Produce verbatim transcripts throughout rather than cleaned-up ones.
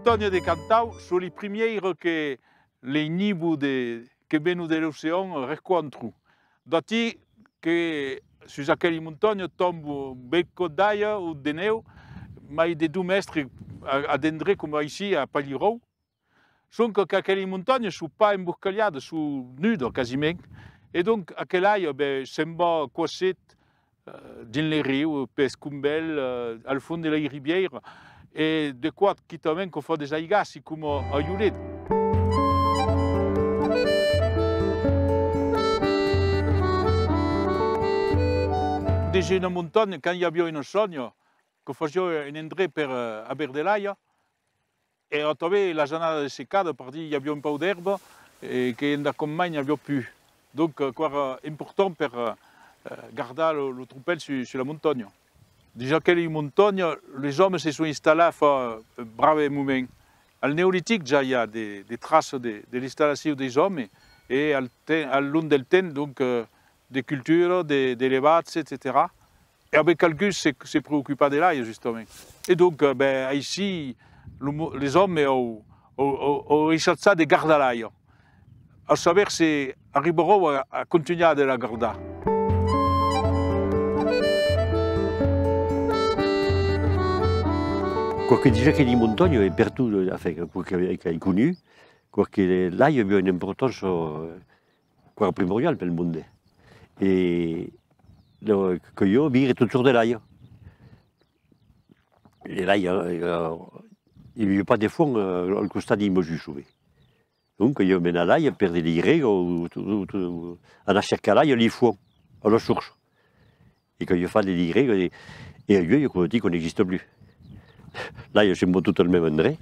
Montanhas de Cantau son li primièiras que lei nivos de, que venon de l'ocean rencontran. D'aquí que sus aqueli montanhas tombon bèlcas d'aiga o de nèu, mai de dos mèstres a, a d'endrechs coma aicí a Paliròu. Sonque qu'aqueli montanhas son pas emboscalhadas, son nudas quasiment. E donc aquela aiga, ben, se'n va quò sec, eh, dins lei rius, pels combèls, eh, al fons de lei ribièiras, e de quò quitament quò fa des aigassi coma a Iolet. Dins una montanha, quand i aviá una sonha, quò fasiá un endrech per, eh, aver de l'aiga, e atanben las annadas de secada, pardí i aviá un pauc d'èrba, e que endacòm mai n'i aviá pus. Donc, eh, quò èra important per, eh, gardar lo, lo tropèl sus, sus la montanha. Dins aqueli montanhas, los òmes se son installats fa, eh, brave moment. Al Neolitic ja i a de, de traças de, de l'installacion dels òmes, e al te-, al long del temps, donc, eh, de cultura, de, d'elevatge, etcetèra. E aviá calgun se, se preocupar de l'aiga, justament. E donc, eh, ben, aicí, lo mo-, les òmes an, an, an, an ensaijat de gardar l'aiga. A saber se arribaràn a, a contunhar de la gardar. Quò que dins aqueli montanhas, e pertot, enfin, quò que, qu'ai conut, quò que l'aiga aviá una importança, eh, quò èra primordial pel monde. E lo, que caliá viure totjorn de l'aiga. E l'aiga, eh, i aviá pas de fons, eh, al costat dei mausuls, sovent. Donc, caliá menar l'aiga per de lei regas o, o, o, o anar cercar l'aiga a lei fonts, a la source. E caliá far de lei regas, e, e aüei, aquò, aquò n'exista plus. L'aiga se'n va tot al mème endrech,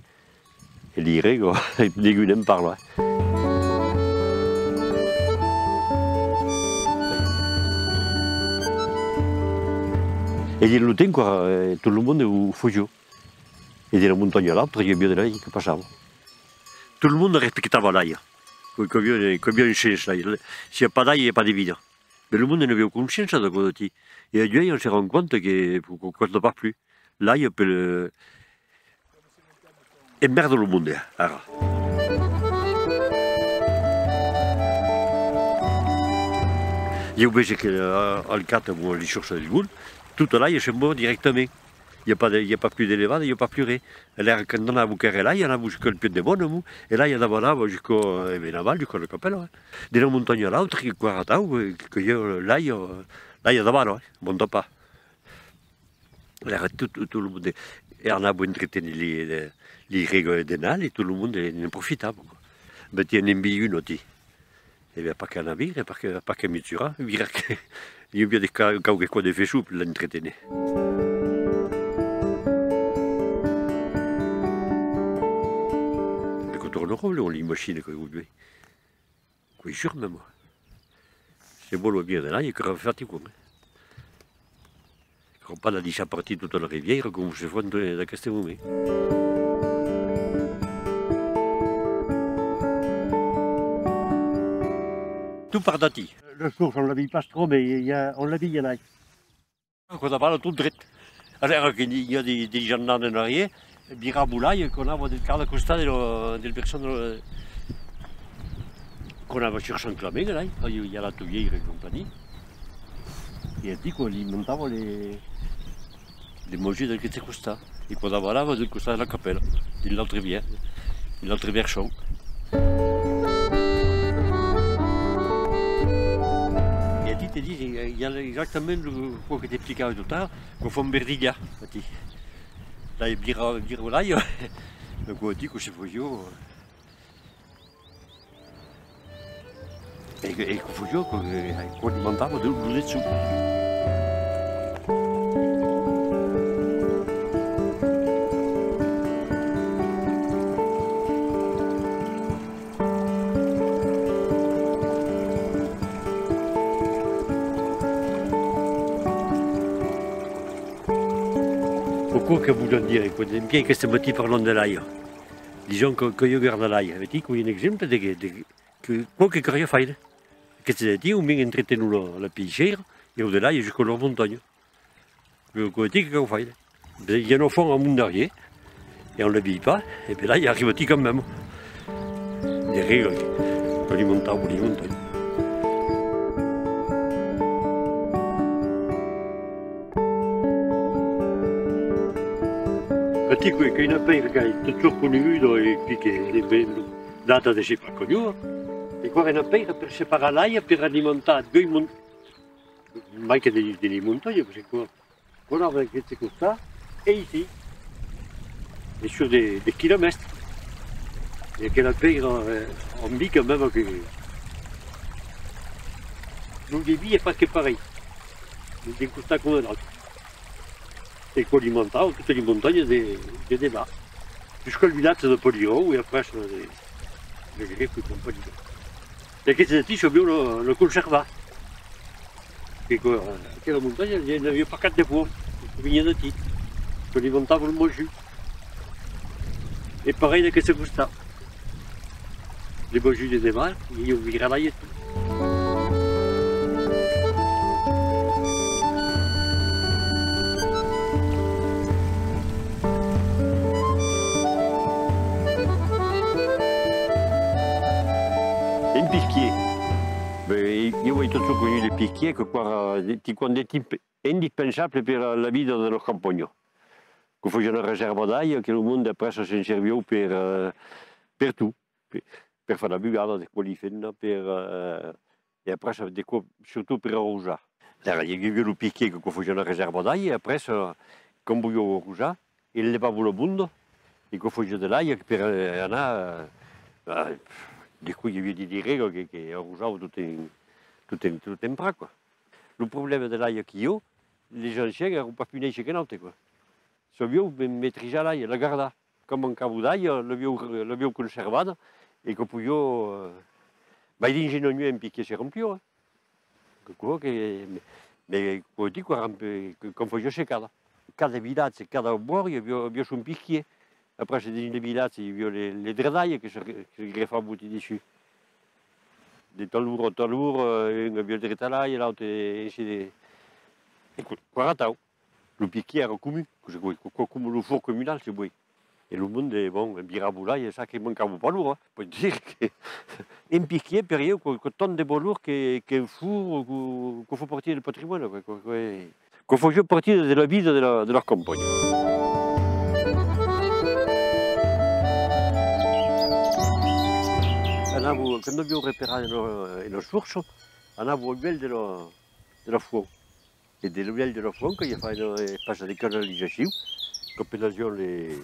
e lei regas, degun ne'n parla, eh. E dins lo temps, quò, eh, tot lo monde o fasiá. E d'una montanha a l'autra, i aviá de l'aiga que passava. Tot lo monde respectava l'aiga. Quò, quò aviá, quò aviá un sens, l'aiga. S'i a pas d'aiga, i a pas de vida. Mès lo monde n'aviá consciéncia d'aquò d'aquí. E aüei, on se rend compte que, que, que compta pas plus. L'aiga, per, eh, emmerda lo monde, ara. Ieu vese que, eh, al Cat, a la source del Gol, tota l'aiga se'n va dirèctament. I a pas de, i a pas plus d'elevada, i a pas plus res. Alèra, quand anava quèrre l'aiga, anava jusqu'al Pièc de Bòna, e l'aiga davalava jusqu'au, e ben aval, jusqu'à la Capèla, eh. D'una montanha a l'autra, que quò èra atau, eh, que, que i a l'aiga, l'aiga davala, eh, monta pas. Alèra tot, tot, tot lo monde, e anava entreténer lei, lei, lei regas denal, e tot lo monde ne'n profitava, quò. Metiá un embiu, un autre. E ben, pas qu'anar veire, pas que, pas que mesurar, veire que i aviá de ca-, quauque còp de fessons per l'entreténer. E quò torna ròtle, on l'imagina que o vei. Quò es sûr, mème. Se vòla bien de l'aiga, quò èra fatigant, eh. Quò èra pas de daissar partir tota la ribièira, coma se fa en, d'aqueste moment. Tu parles d'aquí. La source, on la vei pas tròp, mès i a, on la vei anar. Quò davala tot dret. Alèra que n'i, n'i a de, de annadas en arrièr, virava l'aiga, quò anava del, cada costat de lo, del versant de lo, quò anava sus Sant Clament, là, i a la Toièira e compagnia. E aquí quò alimentava lei, lei mausuls d'aqueste costat. E quò davalava del costat de la Capèla, dins l'autre biais, dins l'autre versant. E aquí te disi, i a exactament lo, quò que t'explicava tot ara, quò fa un verdilhar, aquí. Là, vira, vira l'aiga, donc, aquí, quò se fasiá. E, e quò fasiá, quò, quò alimentava de, lo dessús. Aquò que vòl dire, quò, dempuèi aqueste matin parlam de l'aiga. Disons que, que ieu garda l'aiga, veti, quò es un exemple de, de, que, quò que caliá faire. Aqueste d'aquí, au mens entretenon la, la peissèira, e au-delà, i a jusca la montanha. Quò, quò d'aquí que cau faire. I a un fons amont darrièr, E on l'avia pas, e ben là, i arriba-ti quand même. De rega, que li montava, li montava. Aquiu, qu'es una pèira qu'es totjorn coneguda e puish que, e ben, data de se pas conhòr. E quò es una pèira per separar l'aiga, per alimentar duas mon-, mai que de, de las montanhas, parce que quò, quò anava d'aqueste costat, e aicí, e sus de, de quilomèstres. E aquela pèira, eh, en bica mèma que lo debit es pas que parelh, d'un costat coma de l'autre. E quò alimentava totas las montanhas de, de devath, jusqu'au vilatge de Paliròu e après de, de Grèc e compagnia. E aqueste d'aquí sabiá lo, lo conservar. Que quò, aquela montanha, i n'aviá pas cap de fons, que veniá d'aquí, que li montava lo mojut. E parelh d'aqueste costat. De mojut de devath, i aviá virat l'aiga e tot. Un pisquièr. Ben, ieu ai totjorn conhut de pisquièrs que quò èra, de, de quant de temps indispensable per la, la vida de las campanhas. Que fasiá una resèrva d'aiga, que lo monde après se'n serviá per, eh, per tot. Per, per far la bugada, de quò li fena, per, eh, e après, de quò, surtot per arrosar. Ara, i aviá lo pisquièr que quò fasiá una resèrva d'aiga, e après, eh, quand voliá arrosar, e levava la bonda, e quò fasiá de l'aiga per, eh, anar, eh, de quò i aviá de, de rega que, que arrosava tot en, tot en, tot en prat, quoi. Lo problèma de l'aiga que i a, les ancians èran pas pus nèisses que nautres, quoi. Sabián me-, maîtrisar l'aiga, la gardar. Quand mancava d'aiga, l'avián, l'avián conservada, e quò podiá, eh, mai dins una nuèch un pisquièr se rempliá, eh. Que quò que, me, me, quò, dic, quò èra un peu, que, quand fasiá secada. Cada vilatge, cada bòrd, i aviá, aviá son pisquièr. Après, dins le vilatge, i aviá le, le dret d'aiga que se, que se grefava dessús. De tal ora a tal ora, eh, un aviá dret a l'aiga, l'autre, ainsi de, e quò, quò èra atau. Lo pisquièr èra comun, que se, quò, quò, coma lo forn comunal, se vòl. E lo monde, bon, virava l'aiga, e çò que mancava pas l'ora, eh. Pòt dire que un pisquièr, per ieu, quò, quò a tant de valor que, qu'un forn, quò, quò fa partida del patrimòni, quò, quò, quò, quò fasiá partida de la vida de la, de la campanha. Anava, quand aviá reparat una, una sorsa, anava al luèlh de la, de la font. E de l'uèlh de la font, que i a fach una espècia de canalizacion, qu'apelavián le,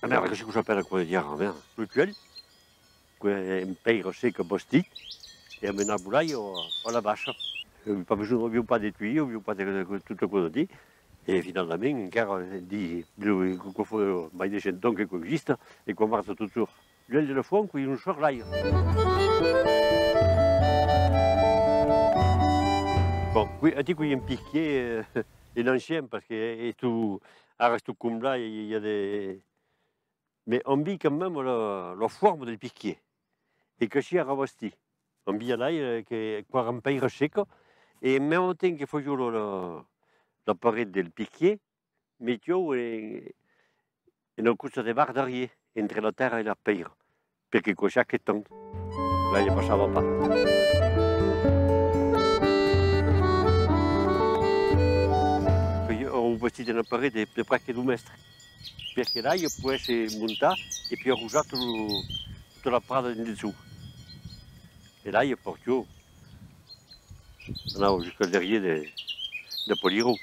a merda, que se quò s'apèla, quò, de dire, a merda, lo tuèlh, qu'es en pèira seca bastit, e amenava l'aiga a, a la vacha. E pas besonh, avián pas de tuèlh, avián pas de, de, tot aquò d'aquí. E finalament, encara, di, quò fa mai de cent ans que quò exista, e quò marcha totjorn. L'uèlh de la font, quò i a un sòrt l'aiga. Bon, quò, aquí quò i a un pisquièr, eh, un ancian, parce que es tot, ara es tot comblat, i, i a de, mès an vist quand même la, la forma del pisquièr. E que siá rebastit. An vist l'aiga, eh, que quò èra en pèira seca, e en mème temps que fasiá la, la, la paret del pisquièr, metián, eh, una còcha de barra darrièr, entre la tèrra e la pèira, per que quò siá quietant, l'aiga passava pas. Que i a, an bastit una paret de, de prèsque dos mèstres, per que l'aiga poguèsse montar e puèi arrosar tot lo, tota la prada en dessús. E l'aiga partiá, anava jusqu'al darrièr de, de Paliròu.